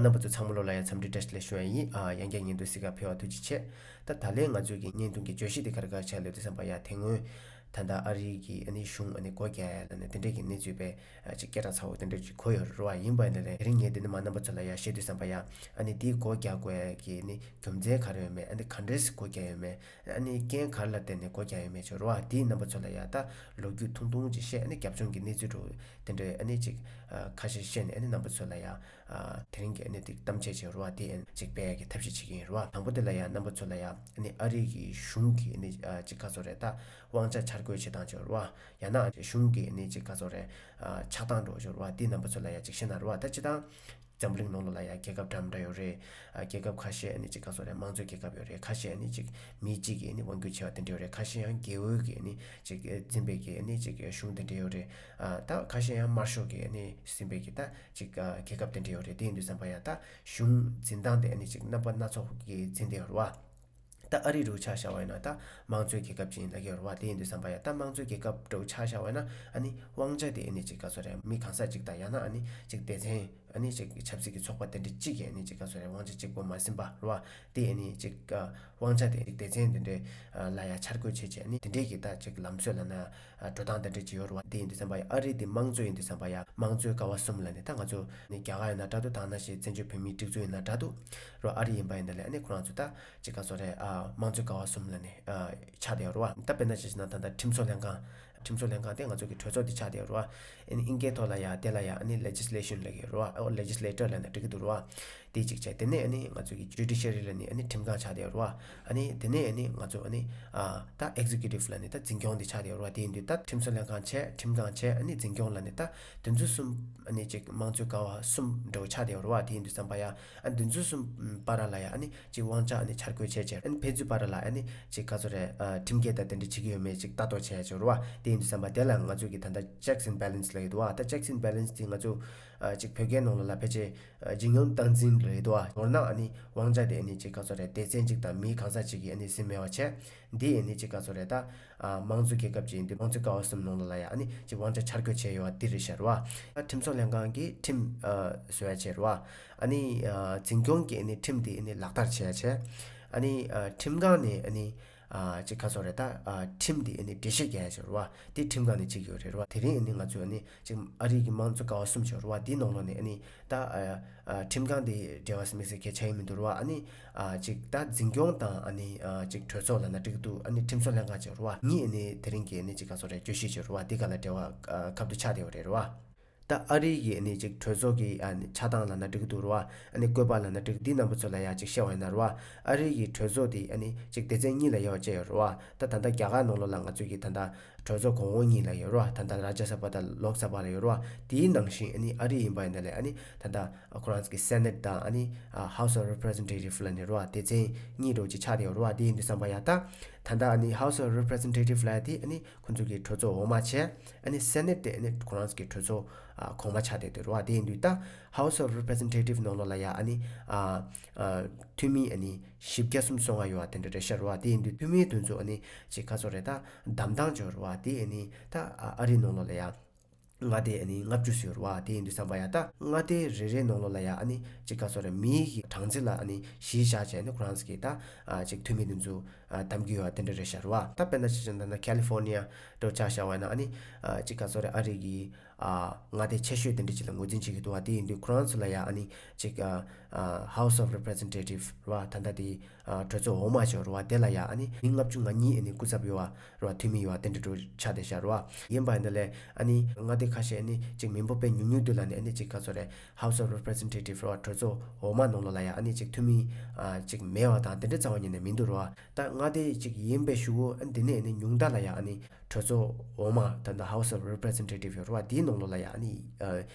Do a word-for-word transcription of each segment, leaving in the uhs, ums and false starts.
རྣམ་པ་ཚོ་ཚང་མ་ལོ་ལ་ཡང་འཚམས་འདྲི་བཀྲ་ཤིས་བདེ་ལེགས་ཞུ་ཡ་ཡིན། ཨ་ཡང་བསྐྱར་ཉིན་དུ་གཟིགས་ག་ཕེབས་པ་ཐུགས་རྗེ་ཆེ། ད་ད་ལན་ང་ཚོའི་གི་བརྙན་ཐུང་གི་བརྗོད་གཞི་དེ་ག་རེ་ག་རེ་ཆགས་ལབ་དུས་ཙམ་པ་ཡ་དེ་སྔོན་ད་ལྟ་ཨ་རི་གི་ཨ་ནི་གཞུང་ཨ་ནི་སྒོ་རྒྱག་ཡ་ལ་ནི་དེ་འདྲས་ཀྱི་གནས་ཚུལ་པས་ཨ་ཅིག་སྐད་གྲགས་ཚ་བོ་དེ་འདྲས་ཅིག་གོ་ཡོད་རེད་བ། ཡིན་པ་ཡིན་ན་ལས་དེ་རིང་ངས་དེ་ནི་མ་རྣམ་པ་ཚོ་ལ་ཡ་བཤད་དུས་ཙམ་པ་ཡ་ཨ་ནི་དེའི་སྒོ་རྒྱག་དགོས་ཡ་གི་ནི་རྒྱུ་མཚན་ག་རེ་ཡོད་མེད། ཨ་ནི་ག་འདྲས་སྒོ་རྒྱག་ཡོད་མེད། ཨ་ནི་རྐྱེན་ག་རེ་ལ་བརྟེན་ནས་སྒོ་རྒྱག་ཡོད་མེད་ཅིག་རེད་བ། དེའི་རྣམ་པ་ཚོ་ལ་ཡ་ད་ལོ་རྒྱུས་ཐུང་ཐུང་ཅིག་བཤད། ཨ་ནི་རྒྱབ་ལྗོངས་ཀྱི་གནས་ཚུལ་འདྲ་བོ་དེ་འདྲས་ཨ་ནི་ཅིག་ཨ་ཁ་ཤས་བཤད་ནས་ཨ་ནི་རྣམ་པ་ཚོ་ལ་ཡ་ཨ་དེ་རིང་གི་ཨ་ནི་ཅིག་གཏམ་བཤད་ཅིག་རེད་བ། དེ་ཨ་ནི་ཅིག་སྤེལ་ཡ་གི་ཐབས་ཤེས་བྱེད་ཀྱི་ཡིན་རེད་བ། དང་པོ་དེ་ལ་ཡ་རྣམ་པ་ཚོ་ལ་ཡ་ཨ་ནི་ཨ་རི་གི་གཞུང་གི་ཨ་ནི་ཨ་ཅིག་ག་ཚོད་རེད། ད་དབང་ཆ་འཆར་འགོད་བྱེད་སྟངས་ཅིག་རེད་བ། ཡང་ན་གཞུང་གི་ཨ་ནི་ཅིག་ག་ཚོད་རེད། ཨ་ཆགས་སྟངས་འདྲ་བོ་ཅིག་རེད་བ། དེ་རྣམ་པ་ཚོ་ལ་ཡ་ཅིག་བཤད་ན་རེད་བ། ད་སྤྱིར་བཏང་འཛམ་བུ་གླིང་ནང་ལོགས་ལ་ཡ་རྒྱལ་ཁབ་འདྲ་མི་འདྲ་ཡོད་རེད། ཨ་རྒྱལ་ཁབ་ཁ་ཤས་ཨ་ནི་ཅིག་ག་ཚོད་རེད། དམངས་གཙོའི་རྒྱལ་ཁབ་ཡོད་རེད། ཁ་ཤས་ཨ་ནི་ཅིག་མི་གཅིག་གིས་ཨ་ནི་དབང་སྒྱུར་བྱེད་པ་དེ་འདྲ་ཡོད་རེད། ཁ་ཤས་ཡང་རྒྱལ་པོ་གིས་ཨ་ནི་ཅིག་འཛིན་པའི་གི་ཨ་ནི་ཅིག་གཞུང་དེ་འདྲ་ཡོད་རེད། ཨ་ད་ཁ་ཤས་ཡང་དམར་ཤོག་གིས་ཨ་ནི་འཛིན་པའི་གི་ད་ཅིག་ཨ་རྒྱལ་ཁབ་དེ་འདྲ་ཡོད་རེད། དེ་ཡིན་དུས་ཙམ་པ་ཡ་ད་གཞུང་འཛིན་སྟངས་དེ་ཨ་ནི་ཅིག་རྣམ་པ་སྣ་ཚོགས་ཀྱིས་འཛིན་བསྡད་ཡོད་རེད་བ། ད་ཨ་རི་འདྲ་བོ་ཆ་བཞག་པ་ཡིན་ན་ད་དམངས་གཙོའི་རྒྱལ་ཁབ་ཅིག་ཡིན་ལབ་ཀྱི་ཡོད་རེད་བ། དེ་ཡིན་དུས་ཙམ་པ་ཡ་ད་དམངས་གཙོའི་རྒྱལ་ཁབ་འདྲ་བོ་ཆ་བཞག་པ་ཡིན་ན་ཨ་ནི་དབང་ཆ་དེ་ཨ་ནི་ཅིག་ག་ཚོད་རེད། མི་གང་ཟག་ཅིག་དང་ཡང་ན་ཨ་ནི་ཅིག་སྡེ་ཚན་ཨ་ནི་ཅིག་ཆབ་སྲིད་ཀྱི་ཚོགས་པ་དེ་འདྲ་གཅིག་གིས་ཨ་ནི་ཅིག་ག་ཚོད་རེད། དབང་ཆ་གཅིག་པོ་མ་ཟིན་པ་རེད་བ། དེ་ཨ་ནི་ཅིག་ཨ་དབང་ཆ་དེ་ཅིག་སྡེ་ཚན་དེ་འདྲ་ལ་ཡ་འཆར་འགོད་བྱེད་བྱས་ཨ་ནི་དེ་འདྲས་ཀྱི་ད་ཅིག་ལམ་སྲོལ་ལབ་ན་འགྲོ་སྟངས་དེ་འདྲ་ཅིག་ཡོད་རེད་བ། དེ་ཡིན་དུས་ཙམ་པ་ཡ་ཨ་རི་དེ་དམངས་གཙོ་ཡིན་དུས་ཙམ་པ་ཡ་དམངས་གཙོའི་ཀ་བ་གསུམ་ལབ་ནས། ད་ང་ཚོ་ནི་རྒྱ་གར་ཡིན་ན་འདྲ་འདུག་དང་ནང་བཞིན་བཙན་བྱོལ་བོད་མིའི་སྒྲིག་འཛུགས་ཡིན་ན་འདྲ་འདུག་རོ། ཨ་རི་ཡིན་པ་ཡིན་ན་ལས་ཨ་ནི་ཁོ་རང་ཚོ་ད་ཅིག་ག་ཚོད་རེད། ཨ་དམངས་གཙོའི་ཀ་བ་གསུམ་ལབ་ནས་ཨ་ཆགས་བསྡད་ཡོད་རེད་བ། ད་དཔེར་ན་ཆ་བཞག་ན་ད་ལྟ་ཁྲིམས་བཟོ་ལྷན་ཁང་། ཁྲིམས་བཟོ་ལྷན་ཁང་དེ་ང་ཚོ་གི་གྲོས་ཚོགས་དེ་ཆགས་བསྡད་ཡོད་རེད་བ། ཨ་ནི་ཨིན་སྐད་ཐོག་ལ་ཡ་དེ་ལ་ཡ་ཨ་ནི་ལེ་ཇི་སི་ལེ་ཤན་ལབ་ཀྱི་ཡོད་རེད་བ། ཨོ་ལེ་ཇི་སི་ལེ་ཊར་ལབ་ན་འགྲིག་གི་འདུག་རེད་བ། དེ་གཅིག་བྱས། དེ་ནས་ཨ་ནི་ང་ཚོ་གི་ཇུ་ཌི་ཤ་རི་ལབ་ནས་ཨ་ནི་ཁྲིམས་ཁང་ཆགས་བསྡད་ཡོད་རེད་བ། ཨ་ནི་དེ་ནས་ཨ་ནི་ང་ཚོ་ཨ་ནི་ཨ་ད་ཨེག་ཛི་ཀུ་ཊིབ་ལབ་ནས་ད་འཛིན་སྐྱོང་དེ་ཆགས་བསྡད་ཡོད་རེད་བ། དེ་ཡིན་དུས་ད་ཁྲིམས་བཟོ་ལྷན་ཁང་བྱས། ཁྲིམས་ཁང་བྱས། ཨ་ནི་འཛིན་སྐྱོང་ལབ་ནས་ད་དེ་ཚོ་གསུམ་ཨ་ནི་ཅིག་དམངས་གཙོའི་ཀ་བ་གསུམ་འདྲ་བོ་ཆགས་བསྡད་ཡོད་རེད་བ། དེ་ཡིན་དུས་ཙམ་པ་ཡ་ཨ་ནི་དེ་ཚོ་གསུམ་བར་ལ་ཡ་ཨ་ནི་ཅིག་དབང་ཆ་ཨ་ནི་འཆར་འགོད་བྱས་བྱས། ཨ་ནི་ཕན་ཚུན་བར་ལ་ཨ་ནི་ཅིག་ག་ཚོད་རེད། ཨ་ཁྲིམས་འགལ་དང་དེ་འདྲ་བྱེད་ཀྱི་ཡོད་མེད་ཅིག་ལྟ་རྟོག་བྱས་ཡ་ཅིག་རེད་བ། དེ་ཡིན་དུས་ཙམ་པ་དེ་ལ་ང་ཚོ་གི་ད་ལྟ་ཅེག་སི་ཨེན་ཌི་བྷེ་ལེན་སི་ལབ་ཀྱི་འདུག་བ། ད་ཅེག་སི་ཨེན་ཌི་བྷེ་ལེན་སི་དེ་ང་ཚོ་ཨ་ཅིག་བོད་སྐད་ནང་ལོགས་ལ་ཕལ་ཆེར་ཨ་ཇིང་ཡོན་སྟངས་འཛིན་ལབ་ཀྱི་འདུག་བ། མདོར་ན་ཨ་ནི་དབང་ཆ་དེ་ཨ་ནི་ཅིག་ག་ཚོད་རེད། སྡེ་ཚན་གཅིག་དང་མི་གང་ཟག་གཅིག་གིས་ཨ་ནི་ཟིན་མེད་པ་བྱས། འདི་ཨ་ནི་ཅིག་ག་ཚོད་རེད། ད་ཨ་དམངས་གཙོའི་རྒྱལ་ཁབ་ཅིག་ཡིན་དུས་དམངས་གཙོའི་ཀ་བ་གསུམ་ནང་ལོགས་ལ་ཡ་ཨ་ནི་ཅིག་དབང་ཆ་འཆར་འགོད་བྱས་ཡོད་པ་འདི་རེད་ཤག་རེད་བ། ཨ་ཁྲིམས་བཟོ་ལྷན་ཁང་གིས་ཁྲིམས་ཨ་བཟོ་ཡ་བྱས་རེད་བ། ཨ་ནི་ཨ་འཛིན་སྐྱོང་གིས་ཨ་ནི་ཁྲིམས་འདི་ཨ་ནི་ལག་བསྟར་བྱས་ཡ་བྱས། ཨ་ནི་ཨ་ཁྲིམས་ཁང་ནས་ཨ་ནི་ཨ་ཅིག་ག་ཚོད་རེད། ད་ཨ་ཁྲིམས་འདི་ཨ་ནི་འགྲེལ་བཤད་རྒྱག་ཡ་བྱས་རེད་བ། དེ་ཁྲིམས་ཁང་ནས་བྱེད་ཀྱི་ཡོད་རེད་རེད་བ། དེ་རིང་ཨ་ནི་ང་ཚོས་ཨ་ནི་ཅིག་ཨ་རི་གི་དམངས་གཙོ་ཀ་བ་གསུམ་ཅིག་ཡོད་རེད་བ། དེའི་ནང་ལོགས་ནས་ཨ་ནི་ད་ཨ་ཨ་ཁྲིམས་ཁང་དེ་འབྲེལ་བ་དམིགས་བསལ་གལ་ཆགས་ཀྱི་མི་འདུག་རེད་བ། ཨ་ནི་ཨ་ཅིག་ད་འཛིན་སྐྱོང་དང་ཨ་ནི་ཨ་ཅིག་གྲོས་ཚོགས་ལབ་ན་འགྲིག་གི་འདུག་ཨ་ནི་ཁྲིམས་བཟོ་ལྷན་ཁང་ཅིག་ཡོད་རེད་བ། གཉིས་ཨ་ནི་དེ་རིང་གི་ཨ་ནི་ཅིག་ག་ཚོད་རེད། བརྗོད་གཞི་ཅིག་ཡོད་རེད་བ། དེ་ག་ལ་འབྲེལ་བ་ཨ་ཁ་བསྡུར་ཆགས་བསྡད་ཡོད་རེད་རེད་བ། ད་ཨ་རི་གི་ཨ་ནི་ཅིག་གྲོས་ཚོགས་ཀྱི་ཨ་ནི་ཆགས་སྟངས་ལབ་ན་འགྲིག་གི་འདུག་རེད་བ། ཨ་ནི་བཀོད་པ་ལབ་ན་འགྲིག་འདི་རྣམ་པ་ཚོ་ལ་ཡ་ཅིག་བཤད་པ་ཡིན་ན་རེད་བ། ཨ་རི་གི་གྲོས་ཚོགས་དེ་ཨ་ནི་ཅིག་སྡེ་ཚན་གཉིས་ལ་དབྱེ་བ་བྱས་ཡོད་རེད་བ། ད་ད་ལྟ་རྒྱ་གར་ནང་ལོགས་ལ་ང་ཚོ་གི་ད་ལྟ་གྲོས་ཚོགས་གོང་འོག་གཉིས་ལ་ཡོད་རེད་བ། ད་ལྟ་རཱ་ཇ་ས་བྷ་དང་ལོག་ས་བྷ་ལ་ཡོད་རེད་བ། དེའི་ནང་བཞིན་ཨ་ནི་ཨ་རི་ཡིན་པ་ཡིན་ན་ལས་ཨ་ནི་ད་ལྟ་ཁོ་རང་ཚོ་གི་སེ་ནེ་ཊི་དང་ཨ་ནི་ཧའུ་སི་ཨོཕ་རི་པི་རི་ཛེན་ཊེ་ཊིབ་ལབ་ནས་རེད་བ། སྡེ་ཚན་གཉིས་འདྲ་བོ་ཅིག་ཆགས་བསྡད་ཡོད་རེད་བ། དེ་ཡིན་དུས་ཙམ་པ་ཡ་ད་ད་ལྟ་ཨ་ནི་ཧའུ་སི་ཨོཕ་རི་པི་རི་ཛེན་ཊེ་ཊིབ་ལབ་ཡ་དེ་ཨ་ནི་ཁོང་ཚོ་གི་གྲོས་ཚོགས་འོག་མ་བྱས། ཨ་ནི་སེ་ནེ་ཊི་དེ་ཨ་ནི་ཁོ་རང་ཚོ་གི་གྲོས་ཚོགས་ཨ་གོང་མ་ཆགས་བསྡད་འདུག་རེད་བ། དེ་ཡིན་དུས་ད་House of Representative ནང་ལོགས་ལ་ཡ་ཨ་ནི་ཨ་ཨ་འཐུས་མི་ཨ་ནི་བཞི་བརྒྱ་སུམ་ཅུ་སོ་ལྔ་ཡོད་པ་དེ་འདྲ་རེད་ཤག་རེད་བ། དེ་ཡིན་དུས་འཐུས་མི་དེ་ཚོ་ཨ་ནི་ཅིག་ག་ཚོད་རེད། ད་བདམས་སྟངས་ཅིག་ཡོད་རེད་བ། དེ་ཨ་ནི་ད་ཨ་ཨ་རི་ནང་ལོགས་ལ་ཡ་མངའ་སྡེ་ཨ་ནི་ལྔ་བཅུ་ཙམ་ཡོད་རེད་བ། དེ་ཡིན་དུས་ཙམ་པ་ཡ་ད་མངའ་སྡེ་རེ་རེ་ནང་ལོགས་ལ་ཡ་ཨ་ནི་ཅིག་ག་ཚོད་རེད། མིའི་གི་གྲངས་རྩིས་ལ་ཨ་ནི་གཞི་བཞག་བྱས་ནས་ཁོ་རང་ཚོ་གི་ད་ཨ་ཅིག་འཐུས་མི་དེ་ཚོ་ཨ་བདམས་ཀྱི་ཡོད་པ་དེ་འདྲ་རེད་ཤག་རེད་བ། ད་དཔེར་ན་ཆ་བཞག་ན་ད་ལྟ་ཁ་ལི་ཧྥོར་ནི་ཡ་འདྲ་བོ་ཆ་བཞག་པ་ཡིན་ན་ཨ་ནི་ཨ་ཅིག་ག་ཚོད་རེད། ཨ་རི་གི་ཨ་མངའ་སྡེ་ཆེ་ཤོས་དེ་འདྲ་ཅིག་ལ་ངོས་འཛིན་བྱེད་ཀྱི་འདུག་བ། དེ་ཡིན་དུས་ཁོ་རང་ཚོ་ལ་ཡ་ཨ་ནི་ཅིག་ཨ་ཨ་House of Representative རེད་བ། ད་ལྟ་དེ་ཨ་གྲོས་ཚོགས་འོག་མ་ཅིག་རེད་བ། དེ་ལ་ཡ་ཨ་ནི་མི་ལྔ་བཅུ་ང་གཉིས་ཨ་ནི་སྐུ་ཚབ་ཡོད་པ་རེད་བ། འཐུས་མི་ཡོད་པ་དེ་འདྲ་འདྲ་བོ་ཆགས་བསྡད་ཤག་རེད་བ། ཡིན་པ་ཡིན་ན་ལས་ཨ་ནི་མངའ་སྡེ་ཁ་ཤས་ཨ་ནི་ཅིག་མི་འབོར་དཔེ་ཉུང་ཉུང་དེ་ལ་ནི་ཨ་ནི་ཅིག་ག་ཚོད་རེད། House of Representative རེད་བ། གྲོས་ཚོགས་འོག་མ་ནང་ལོགས་ལ་ཡ་ཨ་ནི་ཅིག་འཐུས་མི་ཨ་ཅིག་མེད་པ་དང་དེ་འདྲ་རྩ་བ་ཉིད་ནས་མི་འདུག་རེད་བ། ད་མངའ་སྡེ་ཅིག་ཡིན་པའི་གཞུག་གུ་ཨ་ནི་དེ་ནས་ཨ་ནི་ཉུང་མཐའ་ལ་ཡ་ཨ་ནི་གྲོས་ཚོགས་འོག་མ་ད་ལྟ་House of Representative ཡོད་རེད་བ། དེའི་ནང་ལོགས་ལ་ཡ་ཨ་ནི་ཨ་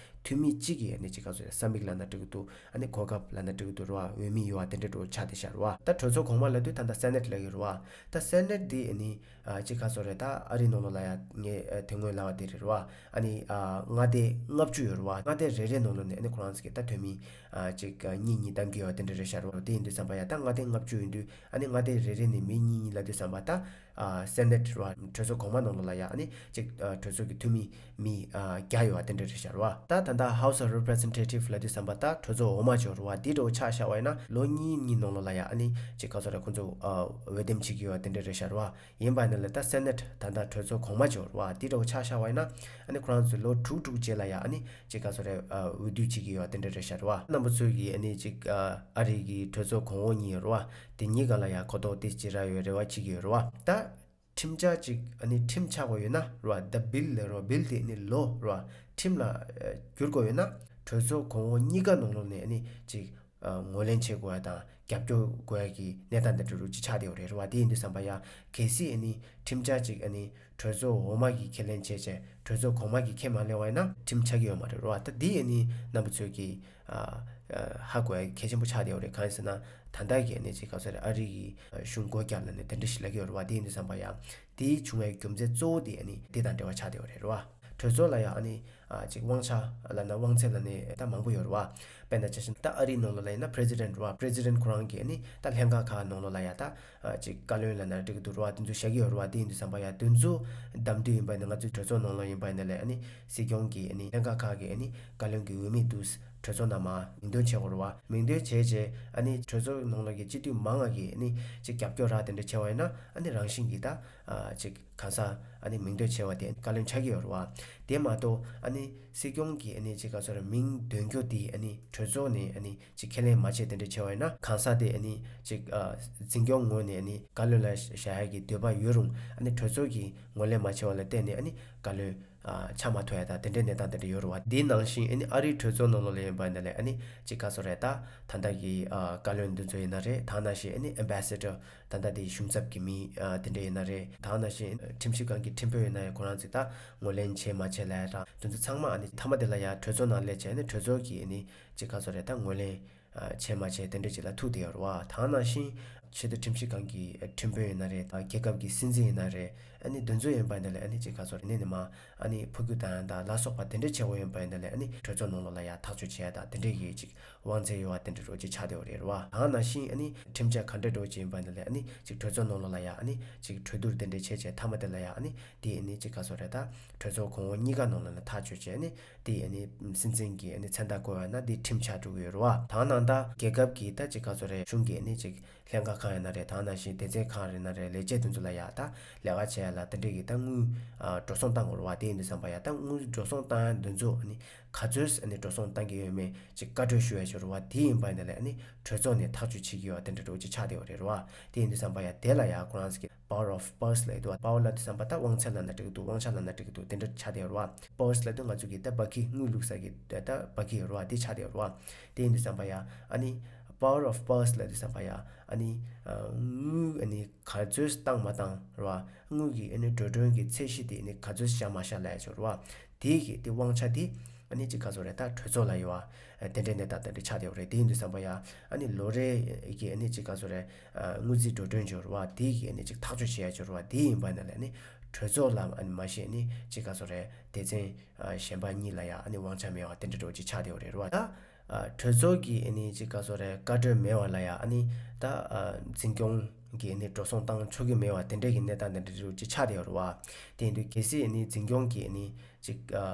འཐུས་མི་གཅིག་གིས་ཨ་ནི་ཅིག་ག་ཚོད་རེད། ས་མིག་ལབ་ན་འགྲིག་གི་འདུག་ཨ་ནི་གོ་སྐབས་ལབ་ན་འགྲིག་གི་འདུག་རེད་བ། འོས་མི་ཡོད་པ་དེ་འདྲ་འདྲ་བོ་ཆགས་བསྡད་ཤག་རེད་བ། ད་གྲོས་ཚོགས་གོང་མ་ལབ་དུས་ད་ལྟ་སེ་ནེ་ཊི་ལབ་ཀྱི་རེད་བ། ད་སེ་ནེ་ཊི་དེ་ཨ་ནི་ཨ་ཅིག་ག་ཚོད་རེད། ད་ཨ་རི་ནང་ལོགས་ལ་ཡ་ངས་ཨ་དེ་སྔོན་ལབ་པ་དེ་རེད་བ། ཨ་ནི་ཨ་མངའ་སྡེ་ལྔ་བཅུ་ཡོད་རེད་བ། མངའ་སྡེ་རེ་རེ་ནང་ལོགས་ནས་ཨ་ནི་ཁོ་རང་ཚོ་གི་ད་འཐུས་མི་ཨ་ཅིག་ཨ་གཉིས་གཉིས་བདམས་ཀྱི་ཡོད་པ་དེ་འདྲ་རེད་ཤག་རེད་བ། དེ་ཡིན་དུས་ཙམ་པ་ཡ་ད་མངའ་སྡེ་ལྔ་བཅུ་ཡིན་དུས་ཨ་ནི་མངའ་སྡེ་རེ་རེ་ནས་མི་གཉིས་གཉིས་ལབ་དུས་ཙམ་པ་ད་ ཨ་སེ་ནེ་ཊི་རེད་བ། གྲོས་ཚོགས་གོང་མ་ནང་ལོགས་ལ་ཡ་ཨ་ནི་ཅིག་ཨ་གྲོས་ཚོགས་ཀྱི་འཐུས་མི་མི་ཨ་བརྒྱ་ཡོད་བ་དེ་འདྲ་རེད་ཤག་རེད་བ། ད་ད་ལྟ་House of Representative ལབ་དུས་ཙམ་པ་ད་གྲོས་ཚོགས་འོག་མ་ཅིག་རེད་བ། དེ་འདྲ་བོ་ཆ་བཞག་པ་ཡིན་ན་ལོ་གཉིས་གཉིས་ནང་ལོགས་ལ་ཡ་ཨ་ནི་ཅིག་ག་ཚོད་རེད། ཁོང་ཚོ་ཨ་འོས་འདེམས་བྱེད་ཀྱི་ཡོད་བ་དེ་འདྲ་རེད་ཤག་རེད་བ། ཡིན་པ་ནི་ལ་ད་སེ་ནེ་ཊི་ད་ལྟ་གྲོས་ཚོགས་གོང་མ་ཅིག་རེད་བ། དེ་འདྲ་བོ་ཆ་བཞག་པ་ཡིན་ན་ཨ་ནི་ཁོ་རང་ཚོས་ལོ་དྲུག་དྲུག་རྗེས་ལ་ཡ་ཨ་ནི་ཅིག་ག་ཚོད་རེད། ཨ་འོས་བསྡུ་བྱེད་ཀྱི་ཡོད་བ་དེ་འདྲ་རེད་ཤག་རེད་བ། རྣམ་པ་ཚོས་ཀྱིས་ཨ་ནི་ཅིག་ཨ་ཨ་རི་གི་གྲོས་ཚོགས་གོང་འོག་གཉིས་རེད་བ། དེ་གཉིས་ཀ་ལ་ཡ་གོ་རྟོགས་དེ་ཅིག་རག་ཡོད་རེ་བ་བྱེད་ཀྱི་ཡོད་རེད་བ། ད་ཁྲིམས་འཆར་ཅིག་ཨ་ནི་ཁྲིམས་ཆགས་དགོས་ཡོད་ན་རེད་བ། ད་བིལ་ལབ་རེད་བ། བིལ་དེ་ཨ་ནི་ལོ་རེད་བ། ཁྲིམས་ལ་ཨ་བསྒྱུར་དགོས་ཡོད་ན་གྲོས་ཚོགས་གོང་འོག་གཉིས་ཀ་ནང་ལོགས་ནས་ཨ་ནི་ཅིག་ཨ་ངོས་ལེན་བྱེད་དགོས་ཡ་དང་རྒྱབ་སྐྱོར་དགོས་ཡ་གི་གནས་སྟངས་དེ་འདྲ་རུ་ཅིག་ཆགས་བསྡད་ཡོད་རེད་བ། དེ་ཡིན་དུས་ཙམ་པ་ཡ་གལ་སྲིད་ཨ་ནི་ཁྲིམས་འཆར་ཅིག་ཨ་ནི་གྲོས་ཚོགས་འོག་མ་གིས་ཁས་ལེན་བྱས་བྱས་གྲོས་ཚོགས་གོང་མ་གིས་ཁས་མ་ལེན་པ་ཡིན་ན་ཁྲིམས་ཆགས་ཀྱི་ཡོད་མ་རེད་རེད་བ། ད་འདི་ཨ་ནི་རྣམ་པ་ཚོས་ཀྱིས་ཨ་ཨ་ཧ་གོ་ཡ་གལ་ཆེན་པོ་ཆགས་བསྡད་ཡོད་རེད། གང་ཡིན་ཟེར་ན་ད་ལྟ་གི་ཨ་ནི་ཅིག་ག་ཚོད་རེད། ཨ་རི་གི་གཞུང་སྒོ་བརྒྱབ་ལབ་ནས་དེ་འདྲ་ཞིག་ལབ་ཀྱི་ཡོད་རེད་བ། དེ་ཡིན་དུས་ཙམ་པ་ཡ་དེའི་བྱུང་བའི་རྒྱུ་མཚན་གཙོ་བོ་དེ་ཨ་ནི་དེ་དང་འབྲེལ་བ་ཆགས་བསྡད་ཡོད་རེད་རེད་བ། གྲོས་ཚོགས་ལ་ཡ་ཨ་ནི་ཨ་ཅིག་དབང་ཆ་ལབ་ན་དབང་ཚད་ལབ་ནས་ད་མང་པོ་ཡོད་རེད་བ། དཔེར་ན་ཆ་བཞག་ན་ད་ཨ་རིའི་ནང་ལོགས་ལ་ཡིན་ན་པི་རེ་སི་ཌེན་ཊི་རེད་བ། པི་རེ་སི་ཌེན་ཊི་ཁོ་རང་གིས་ཨ་ནི་ད་ལྷན་ཁག་ཁག་ནང་ལོགས་ལ་ཡ་ད་ཨ་ཅིག་བཀའ་བློན་ལབ་ན་འགྲིག་གི་འདུག་རེད་བ། དེ་ཚོ་བཞག་གི་ཡོད་རེད་བ། དེ་ཡིན་དུས་ཙམ་པ་ཡ་དེ་ཚོ་བདམས་དུས་ཡིན་པ་ཡིན་ན་ང་ཚོའི་གྲོས་ཚོགས་ནང་ལོགས་ཡིན་པ་ཡིན་ན་ལས་ཨ་ནི་སྲིད་སྐྱོང་གིས་ཨ་ནི་ལྷན་ཁག་ཁག་གིས་ཨ་ནི་བཀའ་བློན་གྱི་འོས་མི་འདུག་གྲོས་ཚོགས་ནང་མར་མིང་འདོན་བྱེད་དགོས་རེད་བ། མིང་འདོན་བྱས་རྗེས་ཨ་ནི་གྲོས་ཚོགས་ནང་ལོགས་ཀྱི་སྤྱི་འཐུས་མང་བ་གིས་ཨ་ནི་ཅིག་རྒྱབ་སྐྱོར་རག་དེ་འདྲ་བྱས་པ་ཡིན་ན་ཨ་ནི་རང་བཞིན་གྱིས་ད་ཨ་ཅིག་གང་ཟག་ཨ་ནི་མིང་འདོན་བྱས་པ་དེ་བཀའ་བློན་ཆགས་ཀྱི་ཡོད་རེད་བ། དེ་མ་གཏོགས་ཨ་ནི་སྲིད་སྐྱོང་གིས་ཨ་ནི་ཅིག་ག་ཚོད་རེད། མིང་འདོན་རྒྱུ་དེ་ཨ་ནི་གྲོས་ཚོགས་ནས་ཨ་ནི་ཅིག་ཁས་ལེན་མ་བྱས་དེ་འདྲ་བྱས་པ་ཡིན་ན་གང་ཟག་དེ་ཨ་ནི་ཅིག་ཨ་འཛིན་སྐྱོང་ངོས་ནས་ཨ་ནི་བཀའ་བློན་ལ་བཞག་ཡ་གི་འདོད་པ་ཡོད་རུང་ཨ་ནི་གྲོས་ཚོགས་ཀྱིས་ངོས་ལེན་མ་བྱས་པ་ལ་བརྟེན་ནས་ཨ་ནི་བཀའ་བློན་ཨ་ཆགས་མ་ཐུབ་ཡ་དང་དེ་འདྲའི་གནས་སྟངས་དེ་འདྲ་ཡོད་རེད་བ། དེ་ནང་བཞིན་ཨ་ནི་ཨ་རིའི་གྲོས་ཚོགས་ནང་ལོགས་ལ་ཡིན་པ་ཡིན་ན་ལས་ཨ་ནི་ཅིག་ག་ཚོད་རེད། ད་ད་ལྟ་གི་ཨ་བཀའ་བློན་འདི་ཚོ་ཡིན་ན་རེད། ད་ནང་བཞིན་ཨ་ནི་ཨེམ་བྷེ་སེ་ཌར་ད་ལྟ་དེ་གཞུང་ཚབ་ཀྱི་མི་ཨ་དེ་འདྲ་ཡིན་ན་རེད། ད་ནང་བཞིན་ཁྲིམས་ཞིབ་ཁང་གི་ཁྲིམས་དཔོན་ཡིན་ན་ཡང་ཁོ་རང་ཚོས་ད་ངོས་ལེན་བྱས་མ་བྱས་ལབ་ཡ་དང་དེ་ཚོ་ཚང་མ་ཨ་ནི་མཐའ་མ་དེ་ལ་ཡ་གྲོས་ཚོགས་ནང་སླེབས་བྱས་ཨ་ནི་གྲོས་ཚོགས་ཀྱིས་ཨ་ནི་ཅིག་ག་ཚོད་རེད། ད་ངོས་ལེན་ཨ་བྱས་མ་བྱས་དེ་འདྲ་ཅིག་ལ་ཐུག་བསྡད་ཡོད་རེད་བ། ད་ནང་བཞིན་ཆེས་མཐོའི་ཁྲིམས་ཞིབ་ཁང་གི་ཁྲིམས་དཔོན་ཡིན་ན་རེད། ད་རྒྱལ་ཁབ་ཀྱི་སྲིད་འཛིན་ཡིན་ན་རེད། ཨ་ནི་དེ་ཚོ་ཡིན་པ་འདི་ལ་ཨ་ནི་ཅིག་ག་ཚོད་རེད། ནས་ནས་མ་ཨ་ནི་ཕུ་གུ་དང་ཡང་དང་ལ་སོགས་པ་དེ་འདྲ་བྱེད་དགོས་ཡིན་པ་ཡིན་ན་ལས་ཨ་ནི་གྲོས་ཚོགས་ནང་ལོགས་ལ་ཡ་ཐག་གཅོད་བྱེད་ཡ་དང་དེ་འདྲ་གི་ཅིག་དབང་ཚད་ཡོད་བ་དེ་འདྲ་རོ་ཅིག་ཆགས་བསྡད་ཡོད་རེད་བ། ད་ནང་བཞིན་ཨ་ནི་ཁྲིམས་འཆར་ག་འདྲ་འགྲོ་ཅིག་ཡིན་པ་ཡིན་ན་ལས་ཨ་ནི་ཅིག་གྲོས་ཚོགས་ནང་ལོགས་ལ་ཡ་ཨ་ནི་ཅིག་གྲོས་བསྡུར་དེ་འདྲ་བྱས་བྱས་མཐའ་མ་དེ་ལ་ཡ་ཨ་ནི་དེ་ཨ་ནི་ཅིག་ག་ཚོད་རེད། ད་གྲོས་ཚོགས་གོང་འོག་གཉིས་ཀ་ནང་ལོགས་ལ་ཐག་གཅོད་བྱས་ཨ་ནི་དེ་ཨ་ནི་སྲིད་འཛིན་གྱི་ཨ་ནི་མཚན་རྟགས་བཀོད་པ་ན་དེ་ཁྲིམས་ཆགས་འགྲོ་གི་ཡོད་རེད་བ། ད་ནང་ད་རྒྱལ་ཁབ་ཀྱི་ད་ཅིག་ག་ཚོད་རེད། གཞུང་གི་ཨ་ནི་ཅིག་ལྷན་ཁག་ཁག་ཡིན་ན་རེད། ད་ནང་བཞིན་སྡེ་ཚན་ཁག་རེད་ན་རེད། ལས་བྱེད་དེ་ཚོ་ལ་ཡ་ད་ལས་ཀ་བྱེད་ཡ་ལ་དེ་འདྲས་ཀྱི་ད་དངུལ་ཨ་འགྲོ་སོང་བཏང་དགོས་རེད་བ། དེ་ཡིན་དུས་ཙམ་པ་ཡ་ད་དངུལ་འགྲོ་སོང་བཏང་ཡ་འདི་ཚོ་ཨ་ནི་ག་ཚོད་ཨ་ནི་འགྲོ་སོང་བཏང་གི་ཡོད་མེད་ཅིག་བཀའ་འཁྲོལ་ཞུ་ཡ་ཅིག་ཡོད་རེད་བ། དེ་ཡིན་པ་ཡིན་ན་ལས་ཨ་ནི་གྲོས་ཚོགས་ནས་ཐག་གཅོད་བྱེད་ཀྱི་ཡོད་བ་དེ་འདྲ་འདྲ་བོ་ཅིག་ཆགས་བསྡད་ཡོད་རེད་བ། དེ་ཡིན་དུས་ཙམ་པ་ཡ་དེ་ལ་ཡ་ཁོ་རང་ཚོ་གི་power of purse ལབ་ཡོད་དོ། power ལབ་དུས་ཙམ་པ་ད་དབང་ཚད་ལབ་ན་འགྲིག་གི་འདུག་དབང་ཆ་ལབ་ན་འགྲིག་གི་འདུག་དེ་འདྲ་ཆགས་བསྡད་ཡོད་རེད་བ། purse ལབ་དུས་ང་ཚོ་གི་ད་སྦ་ཁི་དངུལ་བླུགས་ས་གི་ད་སྦ་ཁི་ཡོད་རེད་བ། དེ་ཆགས་བསྡད་ཡོད་རེད་བ། དེ་ཡིན་དུས་ཙམ་པ་ཡ་ཨ་ནི་power of purse ལབ་དུས་ཙམ་པ་ཡ་ཨ་ནི་ཨ་དངུལ་ཨ་ནི་ག་ཚོད་བཏང་མ་བཏང་རེད་བ། དངུལ་གི་ཨ་ནི་འགྲོ་གྲོན་གྱི་ཚད་གཞི་དེ་ཨ་ནི་ག་ཚོད་བཞག་མ་བཞག་ལབ་ཡ་ཅིག་ཡོད་རེད་བ། དེ་གི་དེ་དབང་ཆ་དེ་ཨ་ནི་ཅིག་ག་ཚོད་རེད། ད་གྲོས་ཚོགས་ལ་ཡོད་བ། དེ་འདྲའི་གནས་སྟངས་དེ་འདྲ་ཆགས་བསྡད་ཡོད་རེད། དེ་ཡིན་དུས་ཙམ་པ་ཡ་ཨ་ནི་ལོ་རེ་གི་ཨ་ནི་ཅིག་ག་ཚོད་རེད། ཨ་དངུལ་རྩིས་འགྲོ་གྲོན་ཅིག་ཡོད་རེད་བ། དེ་གི་ཨ་ནི་ཅིག་ཐག་གཅོད་བྱེད་ཡ་ཅིག་ཡོད་རེད་བ། དེ་ཡིན་པ་ན་ལས་ཨ་ནི་གྲོས་ཚོགས་ལ་ཨ་ནི་མ་གཞི་ཨ་ནི་ཅིག་ག་ཚོད་རེད། སྡེ་ཚན་ཨ་གཞན་པ་གཉིས་ལ་ཡ་ཨ་ནི་དབང་ཆ་མེད་པ་དེ་འདྲ་འདྲ་བོ་ཅིག་ཆགས་བསྡད་ཡོད་རེད་བ། ད་ཨ་གྲོས་ཚོགས་ཀྱིས་ཨ་ནི་ཅིག་ག་ཚོད་རེད། བཀའ་འཁྲོལ་མེད་པ་ལ་ཡ་ཨ་ནི་ད་ཨ་འཛིན་སྐྱོང་གིས་ཨ་ནི་འགྲོ་སོང་བཏང་ཆོག་གི་མེད་པ་དེ་འདྲ་གི་གནས་སྟངས་དེ་འདྲ་འདྲ་བོ་ཅིག་ཆགས་བསྡད་ཡོད་རེད་བ། དེ་ཡིན་དུས་གལ་སྲིད་ཨ་ནི་འཛིན་སྐྱོང་གིས་ཨ་ནི་ཅིག་ཨ་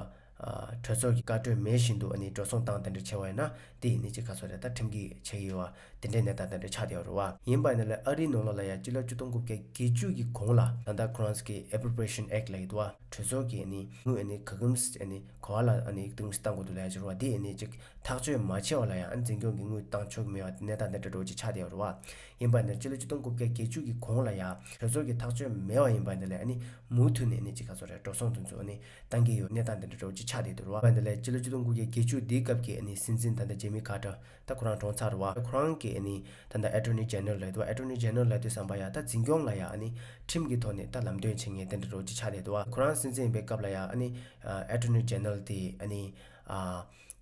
ཨ་གྲོས་ཚོགས་ཀྱི་བཀའ་འཁྲོལ་མེད་བཞིན་དུ་ཨ་ནི་འགྲོ་སོང་བཏང་དེ་འདྲ་བྱས་པ་ཡིན་ན་དེ་ཡིན་ནི་ཅིག་ག་ཚོད་རེད། ད་ཁྲིམས་འགལ་བྱས་ཡོད་པ་དེ་འདྲའི་གནས་སྟངས་དེ་འདྲ་ཆགས་བསྡད་ཡོད་རེད་བ། ཡིན་པ་ཡིན་ན་ལས་ཨ་རིའི་ནང་ལོགས་ལ་ཡ་སྤྱི་ལོ་ཆིག་སྟོང་དགུ་བརྒྱ་བརྒྱད་ཅུ་གི་གོང་ལ་ད་ལྟ་ཁོ་རང་ཚོ་གི་Appropriation Act ལབ་ཀྱི་འདུག་བ། གྲོས་ཚོགས་ཀྱིས་ཨ་ནི་དངུལ་ཨ་ནི་ག་གམ་ཨ་ནི་ག་བ་ལ་ཨ་ནི་ག་དུང་བཏང་དགོས་འདུག་ལབ་ཡ་ཅིག་རེད་བ། དེ་ཨ་ནི་ཅིག་ཐག་གཅོད་མ་བྱས་པ་ལ་ཡ་ཨ་ནི་འཛིན་སྐྱོང་གི་དངུལ་བཏང་ཆོག་གི་མེད་པ་གནས་སྟངས་དེ་འདྲ་འདྲ་བོ་ཅིག་ཆགས་བསྡད་ཡོད་རེད་བ། ཡིན་པ་ཡིན་ན་སྤྱི་ལོ་ཆིག་སྟོང་དགུ་བརྒྱ་བརྒྱད་ཅུ་གི་གོང་ལ་ཡ་གྲོས་ཚོགས་ཀྱི་ཐག་གཅོད་མེད་པ་ཡིན་པ་ཡིན་ན་ལས་ཨ་ནི་མུ་མཐུད་ནས་ཨ་ནི་ཅིག་ག་ཚོད་རེད། འགྲོ་སོང་དེ་ཚོ་ཨ་ནི་བཏང་གི་ཡོད་གནས་སྟངས་དེ་འདྲ་འདྲ་བོ་ཅིག་ཆགས་བསྡད་འདུག་རེད་བ། ཡིན་པ་ཡིན་ན་ལས་སྤྱི་ལོ་ཆིག་སྟོང་དགུ་བརྒྱ་བརྒྱད་ཅུ་དེའི་སྐབས་ཀྱི་ཨ་ནི་སྲིད་འཛིན་ད་ལྟ་ཇེ་མི་ཀར་ཊར་ད་ཁོ་རང་གྲོངས་ཚར་རེད་བ། ཁོ་རང་གིས་ཨ་ནི་ད་ལྟ་Attorney General ལབ་ཡོད་དོ། Attorney General ལབ་དུས་ཙམ་པ་ཡ་ད་འཛིན་སྐྱོང་ལ་ཡ་ཨ་ནི་ཁྲིམས་ཀྱི་ཐོག་ནས་ད་ལམ་སྟོན་བྱེད་མཁན་དེ་འདྲ་འདྲ་བོ་ཅིག་ཆགས་བསྡད་འདུག་བ། ཁོ་རང་སྲིད་འཛིན་ཡིན་པའི་སྐབས་ལ་ཡ་ཨ་ནི་ཨ་Attorney General དེ་ཨ་ནི་ཨ་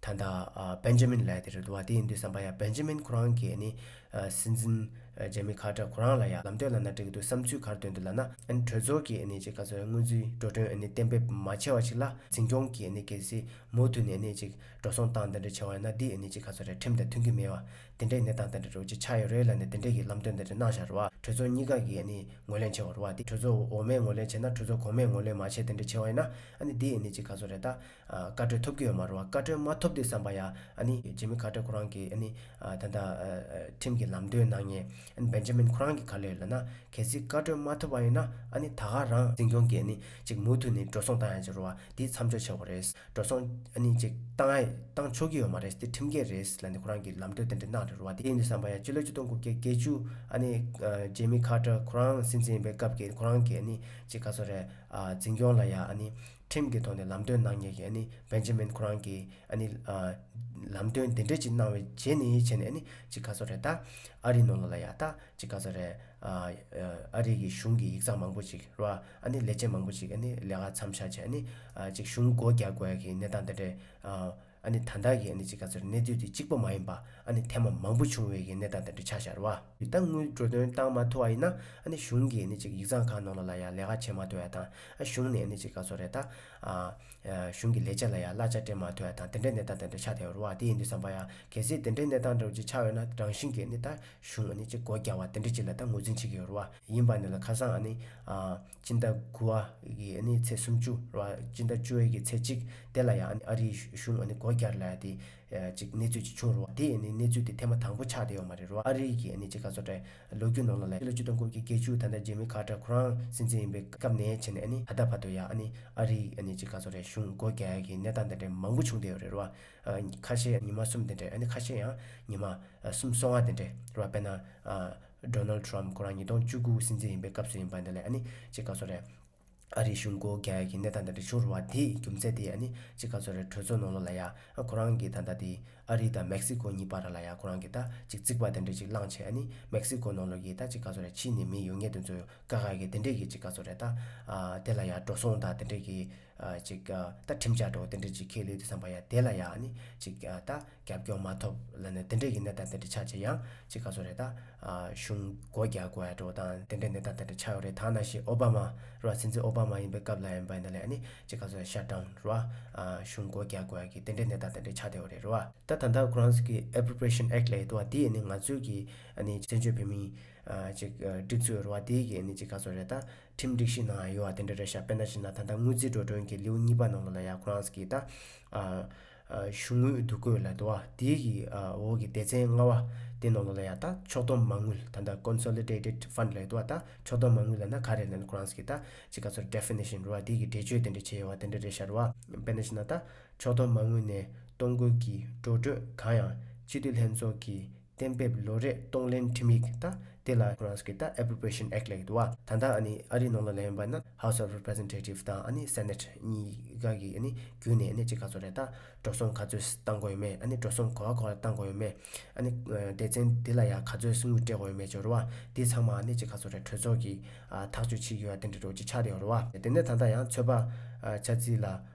ད་ལྟ་ཨ་Benjamin ལབ་ཡ་དེ་རེད་འདུག་བ། དེ་ཡིན་དུས་ཙམ་པ་ཡ་Benjamin ཁོ་རང་གིས་ཨ་ནི་ཨ་སྲིད་འཛིན་ཨ་ཇེ་མི་ཀར་ཊར་ཁོ་རང་ལ་ཡ་ལམ་སྟོན་ལབ་ན་འགྲིག་གི་འདུག་བསམ་ཚུལ་ག་རེ་བཏོན་འདུག་ལབ་ན། ཨ་ནི་གྲོས་ཚོགས་ཀྱིས་ཨ་ནི་ཅིག་ག་ཚོད་དངུལ་རྩིས་འགྲོ་གྲོན་ཨ་ནི་གཏན་འབེབས་མ་བྱས་པ་ཞིག་ལ་འཛིན་སྐྱོང་གིས་ཨ་ནི་གལ་སྲིད་མུ་མཐུད་ནས་ཨ་ནི་ཅིག་འགྲོ་སོང་བཏང་དེ་འདྲ་བྱས་པ་ཡིན་ན་འདི་ཨ་ནི་ཅིག་ག་ཚོད་རེད། ཁྲིམས་དང་མཐུན་གྱི་མེད་པ་དེ་འདྲའི་གནས་སྟངས་དེ་འདྲ་འདྲ་བོ་ཅིག་ཆགས་ཡོད་རེད་ལབ་ནས་དེ་འདྲའི་གི་ལམ་སྟོན་དེ་འདྲ་གནང་བཞག་རེད་བ། གྲོས་ཚོགས་གཉིས་ཀ་གིས་ཨ་ནི་ངོས་ལེན་བྱེད་པ་རེད་བ། དེ་གྲོས་ཚོགས་འོག་མས་ངོས་ལེན་བྱས་ན་གྲོས་ཚོགས་གོང་མས་ངོས་ལེན་མ་བྱས་དེ་འདྲ་བྱས་པ་ཡིན་ན་ཨ་ནི་དེ་ཨ་ནི་ཅིག་ག་ཚོད་རེད་ད། ཨ་བཀའ་གྲོས་ཐོབ་ཀྱི་ཡོད་མ་རེད་བ། བཀའ་གྲོས་མ་ཐོབ་དུས་ཙམ་པ་ཡ་ཨ་ནི་ཇི་མི་ཁ་ཏར་ཁོ་རང་གིས་ཨ་ནི་ཨ་ད་ལྟ་ཨ་ཨ་ཁྲིམས་ཀྱི་ལམ་སྟོན་གནང་མཁན་ཨ་ནི་བེན་ཇ་མིན་ཁོ་རང་གིས་ག་ལབ་ཡོད་ལབ་ན། གལ་སྲིད་བཀའ་གྲོས་མ་ཐོབ་པ་ཡིན་ན་ཨ་ནི་ད་ག་རང་འཛིན་སྐྱོང་གིས་ཨ་ནི་ཅིག་མུ་མཐུད་ནས་འགྲོ་སོང་བཏང་ཡ་ཅིག་རེད་བ། དེ་མཚམས་འཇོག་བྱེད་དགོས་རེད། འགྲོ་སོང་ཨ་ནི་ཅིག་བཏང་ཡ་བཏང་ཆོག་གི་ཡོད་མ་རེད། དེ་ཁྲིམས་འགལ་རེད་ལབ་ནས་ཁོ་རང་གིས་ལམ་སྟོན་དེ་འདྲ་གནང་རེད་བ། དེ་ཡིན་དུས་ཙམ་པ་ཡ་ཕྱི་ལོ་ཆིག་སྟོང་དགུ་བརྒྱ་བརྒྱད་ཅུ་ཨ་ནི་ཨ་ཇི་མི་ཁ་ཏར་ཁོ་རང་སྲིད་འཛིན་ཡིན་པའི་སྐབས་ཀྱི་ཁོ་རང་གིས་ཨ་ནི་ཅིག་ག་ཚོད་རེད། ཨ་འཛིན་སྐྱོང་ལ་ཡ་ཨ་ནི་ཁྲིམས་ཀྱི་ཐོག་ནས་ལམ་སྟོན་གནང་མཁན་གྱི་ཨ་ནི་བེན་ཇ་མིན་ཁོ་རང་གིས་ཨ་ནི་ཨ་ལམ་སྟོན་དེ་འདྲ་ཅིག་གནང་བའི་རྗེས་ནས་བྱས་ནས་ཨ་ནི་ཅིག་ག་ཚོད་རེད་ད། ཨ་རིའི་ནང་ལོགས་ལ་ཡ་ད་ཅིག་ག་ཚོད་རེད། ཨ་ཨ་རི་གི་གཞུང་གི་ཡིག་ཚང་མང་པོ་ཅིག་རེད་བ། ཨ་ནི་ལས་བྱེད་མང་པོ་ཅིག་ཨ་ནི་ལས་ཀ་མཚམས་བཞག་བྱས་ཨ་ནི་ཨ་ཅིག་གཞུང་སྒོ་རྒྱག་དགོས་ཡ་གི་གནས་སྟངས་དེ་འདྲས། ཨ་ཨ་ནི་ད་ལྟ་གི་ཨ་ནི་ཅིག་ག་ཚོད་གནས་ཚུལ་དེ་གཅིག་པ་མ་ཡིན་པ་ཨ་ནི་ཐེངས་མ་མང་པོ་བྱུང་བའི་གི་གནས་སྟངས་དེ་འདྲ་ཆགས་བཞག་རེད་བ། ད་དངུལ་འགྲོ་དོན་བཏང་མ་ཐུབ་པ་ཡིན་ན་ཨ་ནི་གཞུང་གི་ཨ་ནི་ཅིག་ཡིག་ཚང་ཁག་ནང་ལོགས་ལ་ཡ་ལས་ཀ་བྱེད་མ་ཐུབ་ཡ་དང་། ཨ་གཞུང་ནས་ཨ་ནི་ཅིག་ག་ཚོད་རེད་ད། ཨ་ཨ་གཞུང་གི་ལས་བྱ་ལ་ཡ་གླ་ཆ་སྤྲད་མ་ཐུབ་ཡ་དང་དེ་འདྲའི་གནས་སྟངས་དེ་འདྲ་ཆགས་བསྡད་ཡོད་རེད་བ། དེ་ཡིན་དུས་ཙམ་པ་ཡ་གལ་སྲིད་དེ་འདྲའི་གནས་སྟངས་འདྲ་བོ་ཅིག་ཆགས་ཡོད་ན་རང་བཞིན་གྱིས་ཨ་ནི་ད་གཞུང་ཨ་ནི་ཅིག་སྒོ་རྒྱག་པ་དེ་འདྲ་ཅིག་ལ་ད་ངོས་འཛིན་བྱེད་ཀྱི་ཡོད་རེད་བ། ཡིན་པ་ནི་ལ་ཁ་སང་ཨ་ནི་ཨ་སྤྱི་ཟླ་དགུ་པ་གི་ཨ་ནི་ཚེས་སུམ་ཅུ་རེད་བ། སྤྱི་ཟླ་བཅུ་པའི་གི་ཚེས་གཅིག་དེ་ལ་ཡང་ཨ་ནི་ཨ་རིའི་གཞུང་ཨ་ནི་སྒོ་རྒྱག་ལ་ཡ་དེ་ཨ་ཅིག་གནས་ཚུལ་ཅིག་བྱུང་རེད་བ། དེ་ཨ་ནི་གནས་ཚུལ་དེ་ཐེངས་མ་དང་པོ་ཆགས་བསྡད་ཡོད་མ་རེད་རེད་བ། ཨ་རི་གི་ཨ་ནི་ཅིག་ག་ཚོད་རེད། ལོ་རྒྱུས་ནང་ལ་ལ་ཕྱི་ལོ་ཆིག་སྟོང་དགུ་བརྒྱ་བརྒྱད་ཅུ་ད་ལྟ་ཇི་མི་ཁ་ཏར་ཁོ་རང་སྲིད་འཛིན་ཡིན་པའི་སྐབས་ནས་བྱས་ནས་ཨ་ནི་ད་ལྟ་བར་དུ་ཡ་ཨ་ནི་ཨ་རིའི་ཨ་ནི་ཅིག་ག་ཚོད་རེད། གཞུང་སྒོ་རྒྱག་ཡ་གི་གནས་སྟངས་དེ་འདྲ་མང་པོ་བྱུང་བསྡད་ཡོད་རེད་རེད་བ། ཨ་ཁ་ཤས་ཉི་མ་གསུམ་དེ་འདྲ་ཨ་ནི་ཁ་ཤས་ཡང་ཉི་མ་ཨ་གསུམ་སོ་ལྔ་དེ་འདྲ་རེད་བ། དཔེར་ན་ཨ་ཌོ་ནལ་ཌི་ཊརམ་ཁོ་རང་ཉིས་སྟོང་བཅུ་དགུ་སྲིད་འཛིན་ཡིན་པའི་སྐབས་སུ་ཡིན་པ་འདི་ལ་ཨ་ནི་ཅིག་ག་ཚོད་རེད། ཨ་རིའི་གཞུང་སྒོ་རྒྱག་ཡ་གི་གནས་སྟངས་དེ་འདྲ་བྱུང་རེད་བ། དེའི་རྒྱུ་མཚན་དེ་ཨ་ནི་ཅིག་ག་ཚོད་རེད། གྲོས་ཚོགས་ནང་ལོགས་ལ་ཡ་ཨ་ཁོ་རང་གི་ད་ལྟ་དེ་ཨ་རི་དང་མེག་སི་ཀོ་གཉིས་བར་ལ་ཡ་ཁོ་རང་གི་ད་ཅིག་རྩིག་པ་དེ་འདྲ་ཅིག་བསླངས་བྱས་ཨ་ནི་མེག་སི་ཀོ་ནང་ལོགས་ཀྱི་ད་ཅིག་ག་ཚོད་རེད། ཕྱི་ནས་མི་ཡོང་མཁན་དེ་ཚོ་བཀག་ཡ་གི་དེ་འདྲ་གི་ཅིག་ག་ཚོད་རེད་ད། ཨ་དེ་ལ་ཡ་འགྲོ་སོང་དང་དེ་འདྲ་གི་ཨ་ཅིག་ཨ་ད་ཁྲིམས་འཆར་འདྲ་བོ་དེ་འདྲ་ཅིག་འཁྱེར་སླེབས་དུས་ཙམ་པ་ཡ་དེ་ལ་ཡ་ཨ་ནི་ཅིག་ཨ་ད་རྒྱབ་སྐྱོར་མ་ཐོབ་ལབ་ནས་དེ་འདྲ་གི་གནས་སྟངས་དེ་འདྲ་ཆགས་བྱས་ཡང་ཅིག་ག་ཚོད་རེད་ད། ཨ་གཞུང་སྒོ་རྒྱག་དགོས་ཡ་འདྲ་བོ་དང་དེ་འདྲའི་གནས་སྟངས་དེ་འདྲ་ཆགས་ཡོད་རེད། ད་ནང་བཞིན་ཨོ་བྷ་མ་རེད་བ། སྲིད་འཛིན་ཨོ་བྷ་མ་ཡིན་པའི་སྐབས་ལ་ཡིན་པ་ཡིན་ན་ལས་ཨ་ནི་ཅིག་ག་ཚོད་ཤ་ཊ་ཌའུན་རེད་བ། ཨ་གཞུང་སྒོ་རྒྱག་དགོས་ཡ་གི་དེ་འདྲའི་གནས་སྟངས་དེ་འདྲ་ཆགས་བསྡད་ཡོད་རེད་རེད་བ། ད་ད་ལྟ་ཁོ་རང་ཚོ་གི་Appropriation Act ལབ་ཡ་འདུག་བ། དེ་ཨ་ནི་ང་ཚོའི་གི་ཨ་ནི་བཙན་བྱོལ་བོད་མི་ཨ་ཅིག་ཨ་སྒྲིག་འཛུགས་རེད་བ། དེ་གི་ཨ་ནི་ཅིག་ག་ཚོད་རེད་ད། ཁྲིམས་སྒྲིག་གཞི་ནང་ཡོད་བ་དེ་འདྲ་རེད་ཤག་དཔེར་ན་བྱས་ན་ད་ལྟ་དངུལ་རྩིས་འགྲོ་གྲོན་གྱི་ལེའུ་གཉིས་པ་ནང་ལོགས་ལ་ཡ་ཁོ་རང་ཚོ་གི་ད་ཨ་ཨ་གཞུང་དངུལ་བསྡུ་བཀོད་ལབ་འདུག་བ། དེ་གི་ཨ་འོག་གི་སྡེ་ཚན་ལྔ་པ་དེ་ནང་ལོགས་ལ་ཡ་ད་ཕྱོགས་བསྡོམས་མ་དངུལ་ད་ལྟ་Consolidated Fund ལབ་འདུག་བ། ད་ཕྱོགས་བསྡོམས་མ་དངུལ་ལབ་ན་ག་རེ་ལབ་ན་ཁོ་རང་ཚོ་གི་ད་ཅིག་ག་ཚོད་definition རེད་བ། དེ་གི་འགྲེལ་བརྗོད་དེ་འདྲ་བྱས་ཡོད་བ་དེ་འདྲ་རེད་ཤག་རེད་བ། དཔེར་ན་བྱས་ན་ད་ཕྱོགས་བསྡོམས་མ་དངུལ་ནས་གཏོང་དགོས་ཀྱི་འགྲོ་གྲོན་གང་ཡང་སྤྱི་འཐུས་ལྷན་ཚོགས་ཀྱི་གཏན་འབེབས་ལོ་རེའི་གཏོང་ལེན་ཁྲིམས་ཡིག་ད་དེ་ལ་ཁོ་རང་ཚོ་གི་ད་Appropriation Act ལབ་ཀྱི་འདུག་བ། ད་ལྟ་ཨ་ནི་ཨ་རིའི་ནང་ལ་ལེན་པ་ན་House of Representative དང་ཨ་ནི་Senate གཉིས་ཀ་གི་ཨ་ནི་བརྒྱུད་ནས་ཨ་ནི་ཅིག་ག་ཚོད་རེད་ད། འགྲོ་སོང་ག་ཚོད་བཏང་དགོས་ཡོད་མེད། ཨ་ནི་འགྲོ་སོང་ག་བ་ག་བ་བཏང་དགོས་ཡོད་མེད། ཨ་ནི་སྡེ་ཚན་འདི་ལ་ཡང་ག་ཚོད་དངུལ་སྤྲད་དགོས་ཡོད་མེད་ཅིག་རེད་བ། འདི་ཚང་མ་ཨ་ནི་ཅིག་ག་ཚོད་རེད། གྲོས་ཚོགས་ཀྱིས་ཨ་ཐག་གཅོད་བྱེད་ཀྱི་ཡོད་དེ་འདྲ་འདྲ་བོ་ཅིག་ཆགས་བསྡད་ཡོད་རེད་བ། དེ་ནས་ད་ལྟ་ཡང་ཚོད་དཔག་ཨ་ཆ་ཚིག་ལ་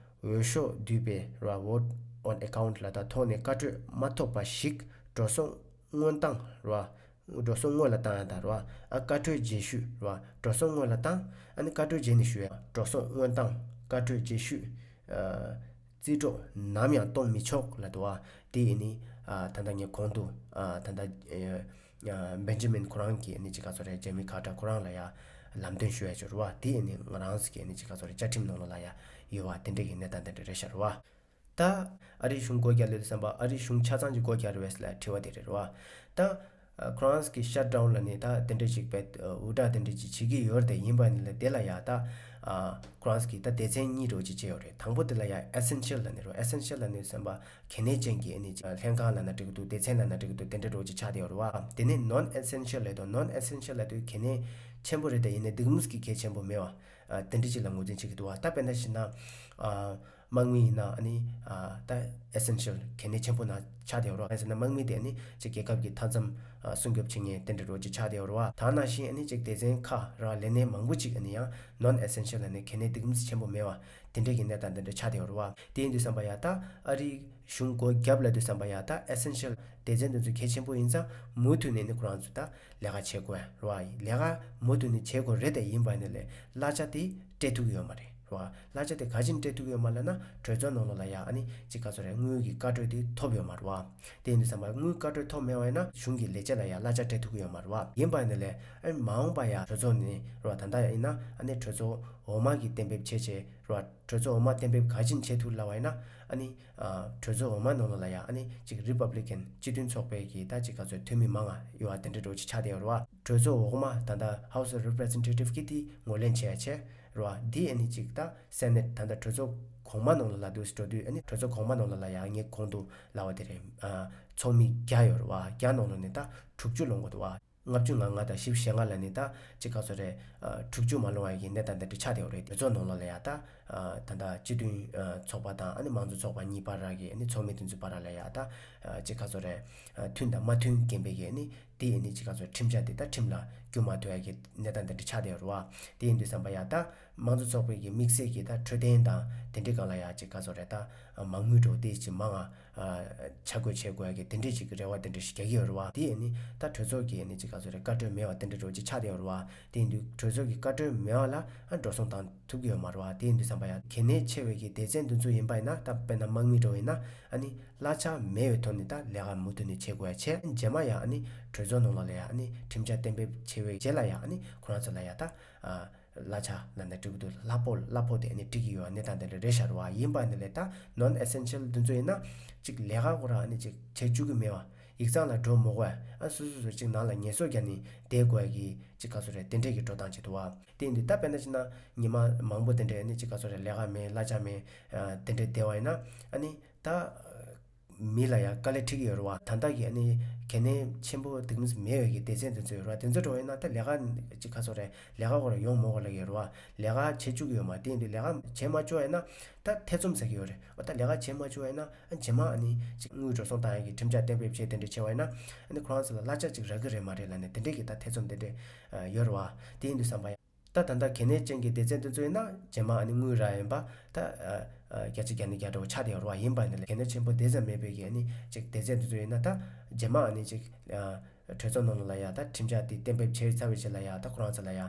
འོས་ཤོག་བསྡུས་པའི་རེད་བ། Vote on account ལ་ད་ཐོག་ནས་བཀའ་འཁྲོལ་མ་ཐོབ་པ་ཞིག་འགྲོ་སོང་སྔོན་བཏང་རེད་བ། འགྲོ་སོང་སྔོན་ལ་བཏང་ཡ་དང་རེད་བ། ཨ་བཀའ་འཁྲོལ་རྗེས་ཤུལ་རེད་བ། འགྲོ་སོང་སྔོན་ལ་བཏང་། ཨ་ནི་བཀའ་འཁྲོལ་རྗེས་ནས་ཞུ་ཡ། འགྲོ་སོང་སྔོན་བཏང་། བཀའ་འཁྲོལ་རྗེས་ཤུལ། ཨ་རྩིས་སྤྲོད་ནམ་ཡང་གཏོང་མི་ཆོག་ལབ་འདུག་བ། དེ་ཡིན་ནི་ཨ་ད་ལྟ་ངས་གོང་དུ་ཨ་ད་ལྟ་ཨ་བེན་ཇ་མིན་ཁོ་རང་གིས་ཨ་ནི་ཅིག་ག་ཚོད་རེད། ཇེ་མི་ཁ་ཏར་ཁོ་རང་ལ་ཡ་ལམ་སྟོན་ཞུ་ཡ་ཅིག་རེད་བ། དེ་ཡིན་ནི་ང་རང་ཚོ་གི་ཨ་ནི་ཅིག་ག་ཚོད་རེད། བཅའ་ཁྲིམས་ནང་ལོགས་ལ་ཡ་ཡོད་བ། དེ་འདྲ་གི་གནས་སྟངས་དེ་འདྲ་རེད་ཤག་རེད་བ། ད་ཨ་རིའི་གཞུང་སྒོ་རྒྱག་ལོས་དུས་ཙམ་པ་ཨ་རིའི་གཞུང་ཆ་ཚང་གི་སྒོ་རྒྱག་རེད་བས་ལ་དྲི་བ་དེ་རེད་རེད་བ། ད་ཁོ་རང་གི་ཤ་ཊ་ཌའུན་ལ་ནི་ད་དེ་འདྲ་ཅིག་བས་འུར་སྒྲ་དེ་འདྲ་ཅིག་བྱེད་ཀྱི་ཡོད་རེད། དེ་ཡིན་པ་ནི་ལ་དེ་ལ་ཡ་ད་ཁོ་རང་གི་ད་སྡེ་ཚན་གཉིས་འདྲ་ཅིག་བྱས་ཡོད་རེད། དང་པོ་དེ་ལ་ཡ་ཨེ་སེན་ཤལ་ལ་ནི་རེད། ཨེ་སེན་ཤལ་ལ་ནི་དུས་ཙམ་པ་གལ་གནད་ཅན་གྱི་ཨ་ནི་ལྷན་ཁང་ལ་ན་འགྲིག་གི་འདུག་སྡེ་ཚན་ལ་ན་འགྲིག་གི་འདུག་དེ་འདྲ་འདྲ་ཅིག་ཆགས་བསྡད་ཡོད་རེད་བ། དེ་ནས་ནོན་ཨེ་སེན་ཤལ་ལ་དང་ནོན་ཨེ་སེན་ཤལ་ལ་དུས་གལ་གནད་ཆེན་པོ་རེད། དེ་ཡིན་ནའི་འདུག་མུས་ཀྱི་གལ་ཆེན་པོ་མེད་བ། དེ་འདྲ་ཅིག་ལ་ངོས་འཛིན་བྱེད་ཀྱི་འདུག་བ། ད་དཔེར་ན་བཞིན་ན་དམག་མི་ཡིན་ན་ཨ་ནི་ད་ཨེ་སེན་ཤལ་གལ་གནད་ཆེན་པོ་ན་ཆགས་བསྡད་ཡོད་རེད་བ། གང་ཟེར་ན་དམག་མི་དེ་ཨ་ནི་ཅིག་རྒྱལ་ཁབ་ཀྱི་མཐའ་མཚམས་སྲུང་སྐྱོབ་བྱེད་མཁན་དེ་འདྲ་འདྲ་ཅིག་ཆགས་བསྡད་ཡོད་རེད་བ། ད་ནང་བཞིན་ཨ་ནི་ཅིག་སྡེ་ཚན་ཁག་ར་ལས་སྣེ་མང་པོ་ཅིག་ཨ་ནི་ཡང་ནོན་ཨེ་སེན་ཤལ་ལ་ནི་གལ་གནད་འདུག་མུས་ཆེན་པོ་མེད་བ། དེ་འདྲ་གི་གནས་སྟངས་དེ་འདྲ་ཆགས་བསྡད་ཡོད་རེད་བ། དེ་ཡིན་དུས་ཙམ་པ་ཡ་ད་ཨ་རིའི་གཞུང་སྒོ་རྒྱབ་ལ་དུས་ཙམ་པ་ཡ་ད་ཨེ་སེན་ཤལ་སྡེ་ཚན་དེ་ཚོ་གལ་ཆེན་པོ་ཡིན་ཙང་མུ་མཐུད་ནས་ནི་ཁོ་རང་ཚོ་ད་ལས་ཀ་བྱེད་དགོས་རེད་བ། ལས་ཀ་མུ་མཐུད་ནས་བྱེད་དགོས་རེད། དེ་ཡིན་པ་ནི་ལས་གླ་ཆ་དེ་སྤྲད་ཐུབ་ཀྱི་ཡོད་མ་རེད། རེད་བ། གླ་ཆ་དེ་ག་ཅིན་སྤྲད་ཐུབ་ཀྱི་ཡོད་མ་ལབ་ན་གྲོས་ཚོགས་ནང་ལོགས་ལ་ཡ་ཨ་ནི་ཅིག་ག་ཚོད་རེད། དངུལ་གྱི་བཀའ་འཁྲོལ་དེ་ཐོབ་ཡོད་མ་རེད་བ། དེ་ཡིན་དུས་ཙམ་པ་དངུལ་བཀའ་འཁྲོལ་ཐོབ་མེད་པ་ཡིན་ན་གཞུང་གི་ལས་བྱེད་ལ་ཡ་གླ་ཆ་སྤྲད་ཐུབ་ཀྱི་ཡོད་མ་རེད་བ། ཡིན་པ་ཡིན་ན་ལས་ཨ་ནི་མ་འོངས་པ་ཡ་གྲོས་ཚོགས་ནས་རེད་བ། ད་ལྟ་ཡིན་ན་ཨ་ནི་གྲོས་ཚོགས་འོག་མ་གི་གཏན་འབེབས་བྱས་བྱས་རེད་བ། གྲོས་ཚོགས་འོག་མ་གཏན་འབེབས་ག་ཅིན་བྱེད་ཐུབ་ལབ་པ་ཡིན་ན་ཨ་ནི་ཨ་གྲོས་ཚོགས་འོག་མ་ནང་ལོགས་ལ་ཡ་ཨ་ནི་ཅིག་Republican་སྤྱི་མཐུན་ཚོགས་པའི་གི་ད་ཅིག་ག་ཚོད་འཐུས་མི་མང་ང་ཡོད་བ་དེ་འདྲ་འདྲ་བོ་ཅིག་ཆགས་བསྡད་ཡོད་རེད་བ། གྲོས་ཚོགས་འོག་མ་ད་ལྟ་House of Representative་གིས་དེ་ངོས་ལེན་བྱས་བྱས་རེད་བ། འདི་ཨ་ནི་ཅིག་ད་Senate་ད་ལྟ་གྲོས་ཚོགས་གོང་མ་ནང་ལོགས་ལ་འདུག་སེ་འགྲོ་དུས་ཨ་ནི་གྲོས་ཚོགས་གོང་མ་ནང་ལོགས་ལ་ཡ་ངས་གོང་དུ་ལབ་པ་དེ་རེད། ཨ་ཚོགས་མི་བརྒྱ་ཡོད་རེད་བ། བརྒྱ་ནང་ལོགས་ནས་ད་དྲུག་ཅུ་ལོངས་དགོས་འདུག་བ། ལྔ་བཅུ་ང་ལྔ་དང་བཞི་བཅུ་ཞེ་ལྔ་ལ་ནི་ད་ཅིག་ག་ཚོད་རེད། ཨ་དྲུག་ཅུ་མ་ལོངས་པའི་གི་གནས་སྟངས་དེ་འདྲ་ཆགས་བསྡད་ཡོད་རེད། གྲོས་ཚོགས་ནང་ལོགས་ལ་ཡ་ད་ཨ་ད་ལྟ་སྤྱི་མཐུན་ཨ་ཚོགས་པ་དང་ཨ་ནི་དམངས་གཙོ་ཚོགས་པ་གཉིས་བར་གི་ཨ་ནི་ཚོགས་མི་དེ་ཚོའི་བར་ལ་ཡ་ད་ཨ་ཅིག་ག་ཚོད་རེད། ཨ་མཐུན་དང་མ་མཐུན་རྐྱེན་པས་གི་ཨ་ནི་དེ་ཨ་ནི་ཅིག་ག་ཚོད་ཁྲིམས་འཆར་དེ་ད་ཁྲིམས་ལ་བསྒྱུར་མ་ཐུབ་ཡ་གི་གནས་སྟངས་དེ་འདྲ་ཆགས་བསྡད་ཡོད་རེད་བ། དེ་ཡིན་དུས་ཙམ་པ་ཡ་ད་དམངས་གཙོ་ཚོགས་པའི་གི་དམིགས་བསལ་གྱི་ད་འཕྲོད་བསྟེན་དང་དེ་འདྲའི་སྒང་ལ་ཡ་ཅིག་ག་ཚོད་རེད། ད་མ་དངུལ་འགྲོ་དེ་ཅིག་མང་ང་ཨ་ཆ་བགོས་བྱེད་དགོས་ཡ་གི་དེ་འདྲས་ཅིག་གི་རེ་བ་དེ་འདྲས་ཤིག་རྒྱག་གི་ཡོད་རེད་བ། དེ་ཡིན་ནི་ད་གྲོས་ཚོགས་ཀྱི་ནི་ཅིག་ག་ཚོད་རེད། བཀའ་འཁྲོལ་མེད་པ་དེ་འདྲས་འགྲོ་ཅིག་ཆགས་བསྡད་ཡོད་རེད་བ། དེ་ཡིན་དུས་གྲོས་ཚོགས་ཀྱི་བཀའ་འཁྲོལ་མེད་པ་ལ་ཨ་འགྲོ་སོང་བཏང་ཐུབ་ཀྱི་ཡོད་མ་རེད་བ། དེ་ཡིན་དུས་ཙམ་པ་ཡ་གལ་གནད་ཆེ་བའི་གི་སྡེ་ཚན་དེ་ཚོ་ཡིན་པ་ཡིན་ན། ད་དཔེར་ན་མ་དངུལ་འགྲོ་ཡིན་ན་ཨ་ནི་གླ་ཆ་མེད་པའི་ཐོག་ནས་ད་ལས་ཀ་མུ་མཐུད་ནས་བྱེད་དགོས་ཡ་བྱས། རྗེས་མ་ཡ་ཨ་ནི་གྲོས་ཚོགས་ནང་ལོགས་ལ་ཡ་ཨ་ནི་ཁྲིམས་འཆར་གཏན་འབེབས་བྱས་པའི་རྗེས་ལ་ཡ་ཨ་ནི་ཁོ་རང་ཚོ་ལ་ཡ་ད་ཨ། གླ་ཆ་ལ་ནི་འགྲིག་འདུག་གླ་ཕོགས་གླ་ཕོགས་དེ་ནི་འགྲིག་གི་ཡོད་གནས་སྟངས་དེ་འདྲ་རེད་ཤག་རེད་བ། ཡིན་པ་ནི་ལས་ད་non essential་དེ་ཚོ་ཡིན་ན་ཅིག་ལས་ཀ་ཁོ་རང་ནི་ཅིག་བྱེད་བཅུག་གི་མེད་བ། ཡིག་ཚང་ལ་འགྲོ་མི་དགོས་ཨ། སོ་སོ་སོ་ཅིག་ནང་ལ་ངལ་གསོ་རྒྱག་ནི་བསྡད་དགོས་ཀྱི་ཅིག་ག་ཚོད་རེད། དེ་འདྲས་ཀྱི་འགྲོ་སྟངས་ཅིག་འདུག་བ། དེ་ཡིན་དུས་ད་དཔེར་ན་ཅིག་ན་ཉི་མ་མང་པོ་དེ་འདྲས་ནི་ཅིག་ག་ཚོད་རེད། ལས་ཀ་མེད་གླ་ཆ་མེད་དེ་འདྲས་བསྡད་པ་ཡིན་ན་ཨ་ནི་ད། མི་ལ་ཡང་དཀའ་ལས་འཕྲད་ཀྱི་ཡོད་རེད་བ། ད་ལྟ་གི་ཨ་ནི་གལ་གནད་ཆེན་པོ་དེ་མིན་མེད་པའི་གི་སྡེ་ཚན་དེ་ཚོ་ཡོད་རེད་བ། དེ་ཚོ་འགྲོ་ཡིན་ན་ད་ལས་ཀ་ཅིག་ག་ཚོད་རེད། ལས་ཀ་ཁོ་རང་ཡོང་མ་དགོས་ལབ་ཀྱི་ཡོད་རེད་བ། ལས་ཀ་བྱེད་བཅུག་གི་ཡོད་མ་རེད། དེ་ཡིན་དུས་ལས་ཀ་བྱེད་མ་བཅུག་པ་ཡིན་ན་ད་ཐེ་ཚོམ་ཟ་གི་ཡོད་རེད་བ། ད་ལས་ཀ་བྱེད་མ་བཅུག་པ་ཡིན་ན་ཨ་རྗེས་མ་ཨ་ནི་ཅིག་དངུལ་འགྲོ་སོང་བཏང་ཡ་གི་ཁྲིམས་འཆར་གཏན་འབེབས་བྱས་དེ་འདྲ་བྱས་པ་ཡིན་ན་ཨ་ནི་ཁོ་རང་ཚོ་ལ་གླ་ཆ་ཅིག་རག་གི་རེད་མ་རེད་ལབ་ནས་དེ་འདྲས་ཀྱི་ད་ཐེ་ཚོམ་དེ་འདྲས་ཡོད་རེད་བ། དེ་ཡིན་དུས་ཙམ་པ། ད་ད་ལྟ་གལ་གནད་ཅན་གྱི་སྡེ་ཚན་དེ་ཚོ་ཡིན་ན་རྗེས་མ་ཨ་ནི་དངུལ་རག་ཡིན་པ་ད་ཨ་ཨ་བརྒྱ་ཆ་བརྒྱ་ནས་བརྒྱ་འདྲ་བོ་ཆགས་བསྡད་ཡོད་རེད་བ། ཡིན་པ་ནི་ལས་གལ་གནད་ཆེན་པོ་དེ་ཙམ་མེད་པའི་གི་ཨ་ནི་ཅིག་སྡེ་ཚན་དེ་ཚོ་ཡིན་ན་ད་རྗེས་མ་ཨ་ནི་ཅིག་ཨ་གྲོས་ཚོགས་ནང་ལ་ཡ་ད་ཁྲིམས་འཆར་དེ་གཏན་འབེབས་བྱས་ཚར་བའི་རྗེས་ལ་ཡ་ད་ཁོ་རང་ཚོ་ལ་ཡ་ཨ་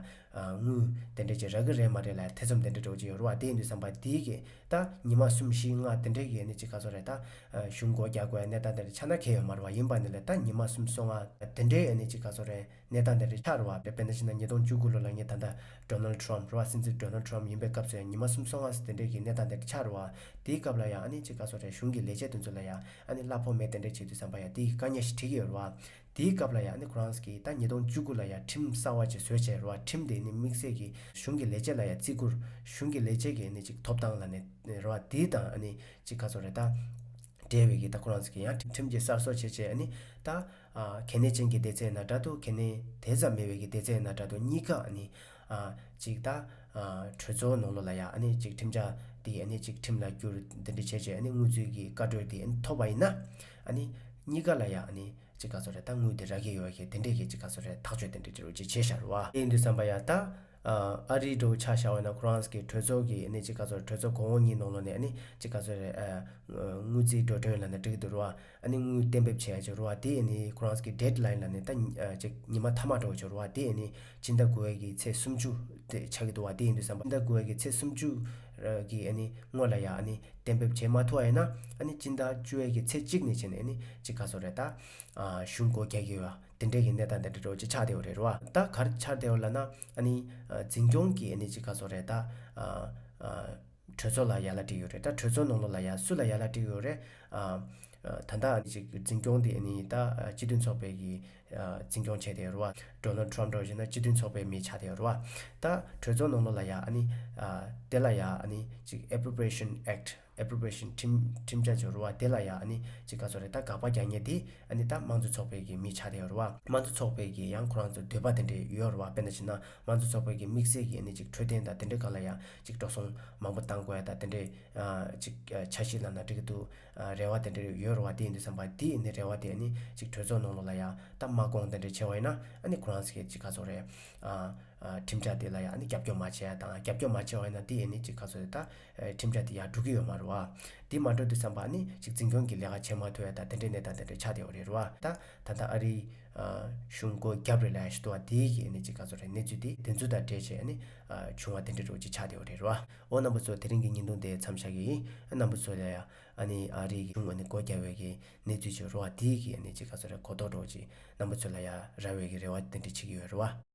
དངུལ་དེ་འདྲས་ཅིག་རག་གི་རེད་མ་རེད་ལབ་ཐེ་ཚོམ་དེ་འདྲས་འདྲ་བོ་ཅིག་ཡོད་རེད་བ། དེ་ཡིན་དུས་ཙམ་པ་དེའི་གི་ད་ཉི་མ་གསུམ་བཞི་ལྔ་དེ་འདྲས་ཀྱི་ཨ་ནི་ཅིག་ག་ཚོད་རེད། ད་ཨ་གཞུང་སྒོ་རྒྱག་དགོས་ཡ་གནས་སྟངས་དེ་འདྲ་ཆགས་ན་གལ་ཡོད་མ་རེད་བ། ཡིན་པ་ནི་ལས་ད་ཉི་མ་གསུམ་སོ་ལྔ་དེ་འདྲས་ཨ་ནི་ཅིག་ག་ཚོད་རེད། གནས་སྟངས་དེ་འདྲ་ཆགས་རེད་བ། དཔེར་ན་ཕྱིན་ན་ཉིས་སྟོང་བཅུ་དགུ་ལོ་ལ་ངས་ད་ལྟ་Donald Trump་རེད་བ། སྲིད་འཛིན་Donald Trump་ཡིན་པའི་སྐབས་སུ་ཡང་ཉི་མ་གསུམ་སོ་ལྔ་ཙམ་དེ་འདྲས་ཀྱི་གནས་སྟངས་དེ་འདྲ་ཆགས་རེད་བ། དེའི་སྐབས་ལ་ཡང་ཨ་ནི་ཅིག་ག་ཚོད་རེད། གཞུང་གི་ལས་བྱེད་དེ་ཚོ་ལ་ཡང་ཨ་ནི་གླ་ཕོགས་མེད་དེ་འདྲས་བྱེད་དུས་ཙམ་པ་ཡང་དེ་ཡི་དཀའ་ངལ་ཞིག་འཕྲད་ཀྱི་ཡོད་རེད་བ། དེའི་སྐབས་ལ་ཡང་ཨ་ནི་ཁོ་རང་གིས་ད་ཉིས་སྟོང་བཅུ་དགུ་ལ་ཡང་ཁྲིམས་གསར་བ་ཅིག་བཟོས་བྱས་རེད་བ། ཁྲིམས་དེ་ནི་དམིགས་བསལ་གྱི་གཞུང་གི་ལས་བྱེད་ལ་ཡང་བརྩི་བཀུར། གཞུང་གི་ལས་བྱེད་ཀྱི་ཨ་ནི་ཅིག་ཐོབ་ཐང་ལ་ནི་རེད་བ། དེ་དང་ཨ་ནི་ཅིག་ག་ཚོད་རེད། ད་འབྲེལ་བའི་གི་ད་ཁོ་རང་ཚོ་གི་ཡང་ཁྲིམས་ཀྱི་གསར་བཟོ་བྱས་བྱས་ཨ་ནི་ད་ཨ་གལ་གནད་ཅན་གྱི་སྡེ་ཚན་ན་འདྲ་འདུག་གལ་གནད་དེ་ཙམ་མེད་པའི་གི་སྡེ་ཚན་ན་འདྲ་འདུག་གཉིས་ཀ་ཨ་ནི་ཨ་ཅིག་ད་ཨ་གྲོས་ཚོགས་ནང་ལོགས་ལ་ཡ་ཨ་ནི་ཅིག་ཁྲིམས་འཆར་དེ་ཨ་ནི་ཅིག་ཁྲིམས་ལ་བསྒྱུར་འདི་འདྲ་བྱས་བྱས་ཨ་ནི་དངུལ་རྩིས་ཀྱི་བཀའ་འཁྲོལ་དེ་ཨ་ནི་ཐོབ་པ་ཡིན་ན་ཨ་ནི་གཉིས་ཀ་ལ་ཡ་ཨ་ནི་ཅིག་ག་ཚོད་རེད། ད་དངུལ་དེ་རག་གི་ཡོད་པའི་གི་དེ་འདྲས་ཀྱི་ཅིག་ག་ཚོད་རེད། ཐག་གཅོད་དེ་འདྲས་ཅིག་རོ་ཅིག་བྱས་བཞག་རེད་བ། དེ་ཡིན་དུས་ཙམ་པ་ཡ་ད། ཨ་རི་འདྲ་བོ་ཆ་བཞག་པ་ཡིན་ན་ཁོ་རང་གི་གྲོས་ཚོགས་ཀྱི་ཨ་ནི་ཅིག་ག་ཚོད་གྲོས་ཚོགས་གོང་འོག་གཉིས་ནང་ལོགས་ནས་ཨ་ནི་ཅིག་ག་ཚོད་རེད། ཨ་དངུལ་རྩིས་འགྲོ་གྲོན་ལབ་ན་འགྲིག་གི་འདུག་རེད་བ། ཨ་ནི་དངུལ་གཏན་འབེབས་བྱས་ཡ་ཅིག་རེད་བ། དེ་ཨ་ནི་ཁོ་རང་གི་ཌེཌ་ལའིན་ལབ་ནས་ད་ཨ་ཅིག་ཉི་མ་མཐའ་མ་འདྲ་བོ་ཅིག་རེད་བ། དེ་ཨ་ནི་སྤྱི་ཟླ་དགུ་པའི་གི་ཚེས་སུམ་ཅུ་དེ་ཆགས་ཀྱི་འདུག་བ། དེ་ཡིན་དུས་ཙམ་པ་སྤྱི་ཟླ་དགུ་པའི་གི་ཚེས་སུམ་ཅུ་གི་ཨ་ནི་སྔོན་ལ་ཡ་ཨ་ནི་གཏན་འབེབས་བྱས་མ་ཐུབ་པ་ཡིན་ན་ཨ་ནི་སྤྱི་ཟླ་བཅུ་པའི་གི་ཚེས་གཅིག་ནས་བྱས་ནས་ཨ་ནི་ཅིག་ག་ཚོད་རེད། ད་ཨ་གཞུང་སྒོ་རྒྱག་གི་ཡོད་བ། དེ་འདྲས་ཀྱི་གནས་སྟངས་དེ་འདྲ་འདྲ་བོ་ཅིག་ཆགས་བསྡད་ཡོད་རེད་རེད་བ། ད་ག་རེ་ཆགས་བསྡད་ཡོད་ལབ་ན་ཨ་ནི་ཨ་འཛིན་སྐྱོང་གི་ཨ་ནི་ཅིག་ག་ཚོད་རེད། ད་ཨ་ཨ་གྲོས་ཚོགས་ལ་ཡ་ལ་སྤྲད་ཡོད་རེད། ད་གྲོས་ཚོགས་ནང་ལོགས་ལ་ཡ་སུ་ལ་ཡ་ལ་སྤྲད་ཡོད་རེད། ཨ་ཨ་ད་ལྟ་ཨ་ནི་ཅིག་འཛིན་སྐྱོང་དེ་ཨ་ནི་ད་ཨ་སྤྱི་མཐུན་ཚོགས་པའི་གི་ཨ་འཛིན་སྐྱོང་བྱས་བསྡད་ཡོད་རེད་བ། Donald Trump་འདྲ་བོ་བྱས་ན་སྤྱི་མཐུན་ཚོགས་པའི་མི་ཆགས་བསྡད་ཡོད་རེད་བ། ད་གྲོས་ཚོགས་ནང་ལོགས་ལ་ཡ་ཨ་ནི་ཨ་དེ་ལ་ཡ་ཨ་ནི་ཅིག་Appropriation Act། Appropriation་ཁྲིམས་ཁྲིམས་འཆར་ཅིག་ཡོད་རེད་བ། དེ་ལ་ཡ་ཨ་ནི་ཅིག་ག་ཚོད་རེད། ད་དགག་པ་རྒྱག་མཁན་དེ་ཨ་ནི་ད་དམངས་གཙོ་ཚོགས་པའི་གི་མི་ཆགས་བསྡད་ཡོད་རེད་བ། དམངས་གཙོ་ཚོགས་པའི་གི་ཡང་ཁོ་རང་ཚོ་འདོད་པ་དེ་འདྲས་ཡོད་རེད་བ། དཔེར་ན་བྱས་ན་དམངས་གཙོ་ཚོགས་པའི་གི་དམིགས་བསལ་གྱི་ཨ་ནི་ཅིག་འཕྲོད་བསྟེན་དང་དེ་འདྲའི་སྒང་ལ་ཡ་ཅིག་འགྲོ་སོང་མང་པོ་བཏང་དགོས་ཡ་ད་དེ་འདྲས་ཨ་ཅིག་ཨ་འཆར་གཞི་ལབ་ན་འགྲིག་གི་འདུག་ཨ་རེ་བ་དེ་འདྲས་ཡོད་རེད་བ། དེ་ཡིན་དུས་ཙམ་པ་དེ་ཨ་ནི་རེ་བ་དེ་ཨ་ནི་ཅིག་གྲོས་ཚོགས་ནང་ལོགས་ལ་ཡ་ད་མ་དགོངས་དེ་འདྲས་བྱས་པ་ཡིན་ན་ཨ་ནི་ཁོ་རང་ཚོ་གི་ཅིག་ག་ཚོད་རེད། ཨ་ཨ་ཁྲིམས་འཆར་དེ་ལ་ཡང་ཨ་ནི་རྒྱབ་སྐྱོར་མ་བྱས་ཡ་དང་། རྒྱབ་སྐྱོར་མ་བྱས་པ་ཡིན་ན་དེ་ཨ་ནི་ཅིག་ག་ཚོད་ད་ཨ་ཁྲིམས་འཆར་དེ་ཡར་འགྲོ་གི་ཡོད་མ་རེད་བ། དེ་མ་འགྲོ་དུས་ཙམ་པ་ཨ་ནི་ཅིག་འཛིན་སྐྱོང་གི་ལས་ཀ་བྱེད་མ་ཐུབ་ཡ་ད་དེ་འདྲའི་གནས་སྟངས་དེ་འདྲ་ཆགས་བསྡད་ཡོད་རེད་བ། ད་ད་ལྟ་ཨ་རིའི་ གཞུང་སྒོ་བརྒྱབ་རེད་ལབ་ཡ་ཞིག་འདུག་བ། དེའི་གི་ཨ་ནི་ཅིག་ག་ཚོད་རེད། གནས་ཚུལ་དེ་དེ་ཚོ་དང་འབྲེལ་བྱས་ཨ་ནི་བྱུང་བ་དེ་འདྲ་འདྲ་བོ་ཅིག་ཆགས་བསྡད་ཡོད་རེད་རེད་བ། འོ་རྣམ་པ་ཚོ་དེ་རིང་གི་བརྙན་ཐུང་དེ་མཚམས་བཞག་གི་ཡིན། རྣམ་པ་ཚོ་ལ་ཡ་ཨ་ནི་ཨ་རིའི་གི་གཞུང་ཨ་ནི་སྒོ་བརྒྱབ་པའི་གི་གནས་ཚུལ་ཅིག་རེད་བ། དེའི་གི་ཨ་ནི་ཅིག་ག་ཚོད་རེད། གོ་རྟོགས་འདྲ་བོ་ཅིག་རྣམ་པ་ཚོ་ལ་ཡ་རག་པའི་གི་རེ་བ་དེ་འདྲ་བྱེད་ཀྱི་ཡོད་རེད་བ།